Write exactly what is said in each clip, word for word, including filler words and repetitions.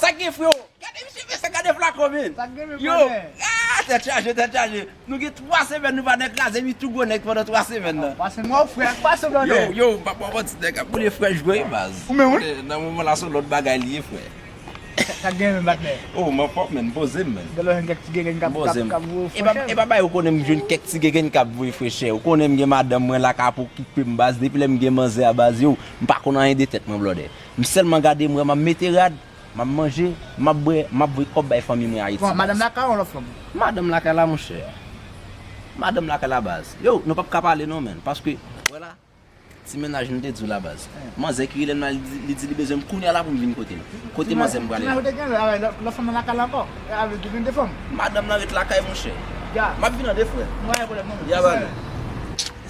Sa gen, freo? Gade misye fè sa, gade flakon, men. Sa gen, men, yo, brother? Ah, tèt chaje, tèt chaje. Nou gen twa semèn nou pa nan kraze mi tou gwo nèg pandan twa semèn nan. Pase mwen, frè, pase, brother. Yo, yo, m pa pran ti nèg ap boule frèch vre, baz. Ou menm, wi. Eh, nan moman la, se yon lòt bagay li ye, frè. Sa gen, men, patnè? Oh, m anfòm, men, poze m, men. Gade yon kèk ti gegen k ap, k ap, k ap voye frechè. E pa bay ou konnen m jwenn kèk ti gegen k ap voye frechè. Ou konnen m gen madanm mwen la k ap okipe m, baz. Depi lè m gen manzè a, baz, yo, m pa konn anyen de tèt mwen, brother. M sèlman gade m wè m ap mete rad, m ap manje, m ap bwè, m ap voye kòb bay fanmi mwen Ayiti. Bon, madanm lakay ou lòt fanm? Madanm lakay la, monchè. Madanm lakay la, baz. Yo, nou p ap ka pale non, menn, paske, vwala, ti mennaj nou te di w la, baz. Manzè ki rele m la, li di, li di li bezwen m kounye a la pou m vin kote l. Kote manzè m prale la? Ou te gen lòt fanm nan lakay la ankò? Avèk ou gen de fanm? Madanm nan ret lakay, monchè. Ya. M ap vin an de frè. Ya, baz.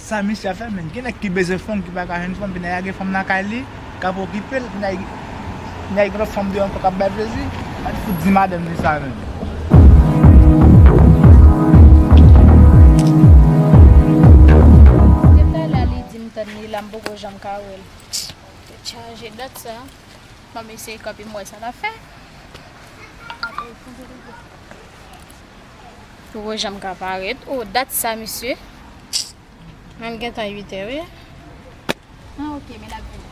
Sa misye ap fè, menn? Gen nèg ki bezwen fanm, ki pa ka jwenn fanm, epi nèg la gen fanm lakay li, k ap okipe l, epi nèg, nèg gen lòt fanm deyò ankò k ap bay plezi. Al fout di madanm li sa, menn. Depi talè li di m tann li la, m poko janm ka wè l. Tèt chaje dat sa. M ap eseye kanpe m wè sa l ap fè. Poko janm ka parèt. Oh, dat sa, mesye. Ann gentan uit è, wi. Ah, ok, men l ap vini.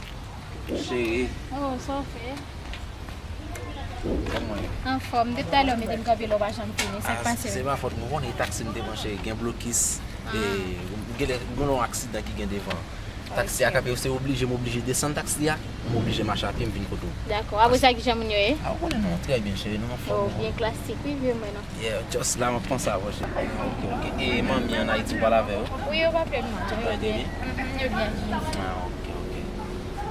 Cheri. Oh, sa w fè? Kòman w ye? Anfòm. Depi talè w mete m kanpe la, w pa janm vini. Sa k pase menm? Ah, se pa fòt mwen, ou konnen e taksi m te pran, cheri. Gen blokis. E, gen lè, gen yon aksidan ki gen devan. Taksi a kanpe, se oblije, m oblije desann taksi a, m oblije mache a pye, m vin kote w. Dakò. Apre sa, kijan moun yo ye? Ah, ou konnen nou trè byen, cheri, nou anfòm. Oh, byen klasik, wi, vye mwen, non. Yeah, just la, m ap panse avè w, cheri. Ok, ok. E manmi an Ayiti, ou pale avè yo? Wi, yo pa plè non. Yo byen. Mhm, yo byen. Ah, ok, ok.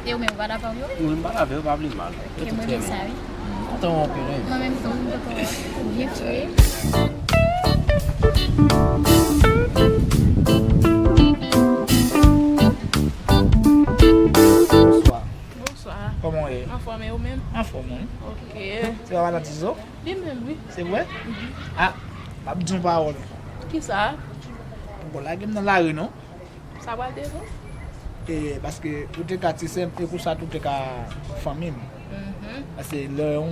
E ou menm, ou pale avè yo? Wi, m pale avè yo, pa vle mal. Yo tout trè byen. Mwen renmen sa, wi. M kontan wè w anpil, wi. Mwen menm tou, m kontan wè w. Ou byen fre. Bonswa. Bonswa. Kòman w ye? Anfòm, e ou menm? Anfòm, wi. Ok. Se pa madan Tizo? Li menm, wi. Se vre? Mhm. Ah, m ap di yon pawòl. Kisa? Ou poko lage m nan lari, non. Sa pral devan? E, paske ou te ka ti sè m, e konsa tou te ka fanmi m. Mhm. Paske lè yon,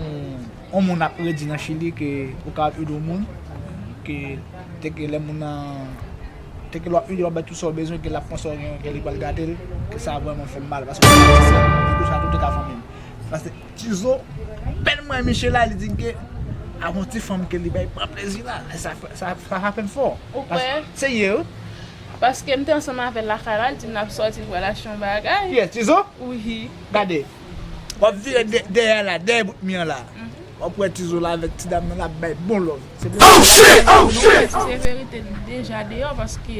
yon moun ap redi nan Chili ke ou ka ede yon moun, ke te ke lè moun nan, te ke l ap ede w bay tout sa w bezwen, ke l ap panse w gen, ke li pral gate l, ke sa vrèman fè m mal. Paske ou te ka ti sè m, e konsa tou te ka fanmi m. Paske Tizo, pèn mwen Michela, li di m ke avè yon ti fanm ke li bay pran plezi la. Sa, sa, sa frape m fò. Ou kwè? Serye, wi. Paske m te ansanm avè l lakay la, li di m n ap sòti, pral achte yon bagay. Kiyès, Tizo? Wi. Gade. W ap vire dè-, dèyè la, dèyè bout mi an la. Mhm. W ap wè Tizo la avèk ti dam nan, l ap bay bon love. Se pou... Oh, shit! Oh, shit! Si se verite, li deja deyò, paske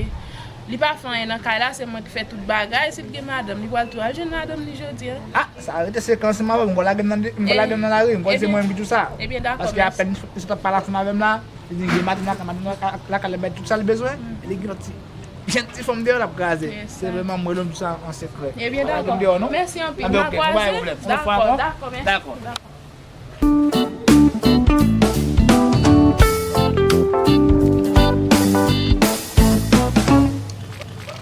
li pa fè anyen nan kay la, se mwen ki fè tout bagay. Si l gen madanm, li pral tou al jwenn madanm li jodi a. Ah, sa rete sekrè ansanm avè w, m pa lage m nan, m pa lage m nan lari, m kwè se mwen ki di w sa. Ebyen, dakò, mèsi. Paske apèn li sot ap pale ansanm avè m la, li di gen madanm lakay, madanm lakay, lakay la bay tout sa l bezwen, e li gen lòt ti, jèn ti fanm deyò l ap kraze. Se vrèman mwen, m di w sa an sekrè. Ebyen, dakò. Mèsi anpil. N a kwaze. Dakò, dakò, mèsi. Dakò.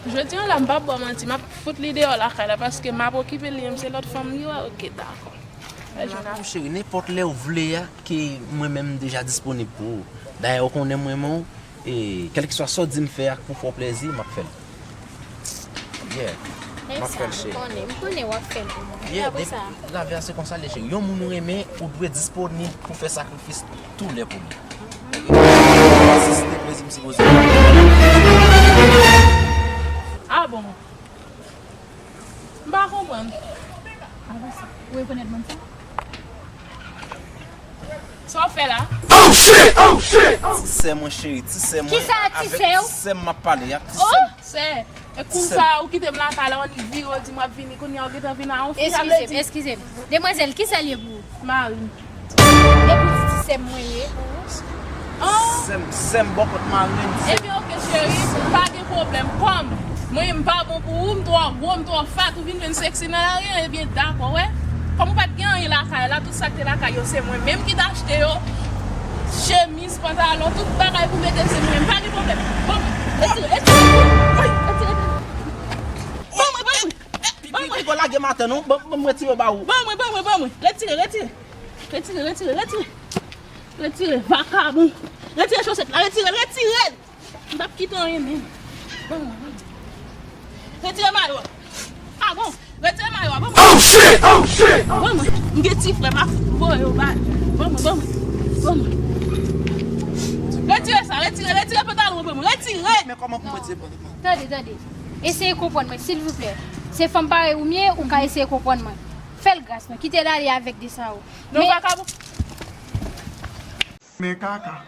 Jodi an la, m p ap ba w manti, m ap fout li deyò lakay la, paske m ap okipe li, menm se lòt fanm li wè, ok, dakò. Dakò, cheri, nenpòt lè w vle a, ke mwen menm m deja disponib pou ou. Dayè, ou konnen m renmen w, e, kèlkeswa sa w di m fè a pou fè w plezi, m ap fè l. Yeah. M ap fè l, cheri. M konnen, m konnen w ap fè l pou mwen. Yeah, apre sa, lavi a se konsa l ye, cheri. Yon moun ou renmen, ou dwe disponib pou fè sakrifis tou lè pou li. Ok? Si se te plezi m sipoze. Ah bon? M pa konprann. Apre sa, ou rekonèt moun sa? Sa w fè la? Oh shit! Oh shit! Ti sè mwen cheri, ti sè mwen. Kisa, ti sè w? Avèk ti sè m m ap pale a, ti sè m. Oh, sè. E konsa ou kite m lakay la, ou vire, ou di m w ap vini, kounye a ou gentan vin a yon fi, sa vle di. Eskize m, eskize m. Demwazèl, kisa l ye pou ou? Mari m. Depi w di ti sè m mwen ye pou ou. Sè m, sè m bò kot mari m, ti sè m. Ebyen, oke, cheri, pa gen pwoblèm. Kòm mwen, m pa bon pou ou, m twò gwo, m twò fat, ou vin jwenn seksi nan lari a, ebyen, dakò, wè. Kòm ou pa t gen anyen lakay la, tout sa k te lakay yo, se mwen menm ki t achte yo. Chemiz, pantalon, tout bagay pou mete, se mwen menm. Pa gen pwoblèm. Bon, retire, retire. Retire, retire. Bon, mwen, bon, mwen. Pi, pi, pi, pi, lage maten, non. Bon, bon, mwen retire ba ou. Ban mwen, ban mwen, ban mwen. Retire, retire. Retire, retire, retire. Retire, vakabon. Retire chosèt la, retire, retire. M p ap kite anyen menm. Ban mwen, ban mwen. Retire mayo a. Ah bon, retire mayo a, ban mwen. Oh shit! Oh shit! Ban mwen. M gen ti frè, m ap voye yo ba. Ban mwen, ban mwen. Ban mwen. Retire sa, retire, retire pantalon an ban mwen. Retire! Men kòman pou mwen di bon? Tande, tande. Eseye konprann mwen, silvouplè. Se fanm parèy ou m ye, ou ka eseye konprann mwen. Fè l gras, mwen. Kite l ale avèk de sa yo. Non, men vakabon. Men kaka.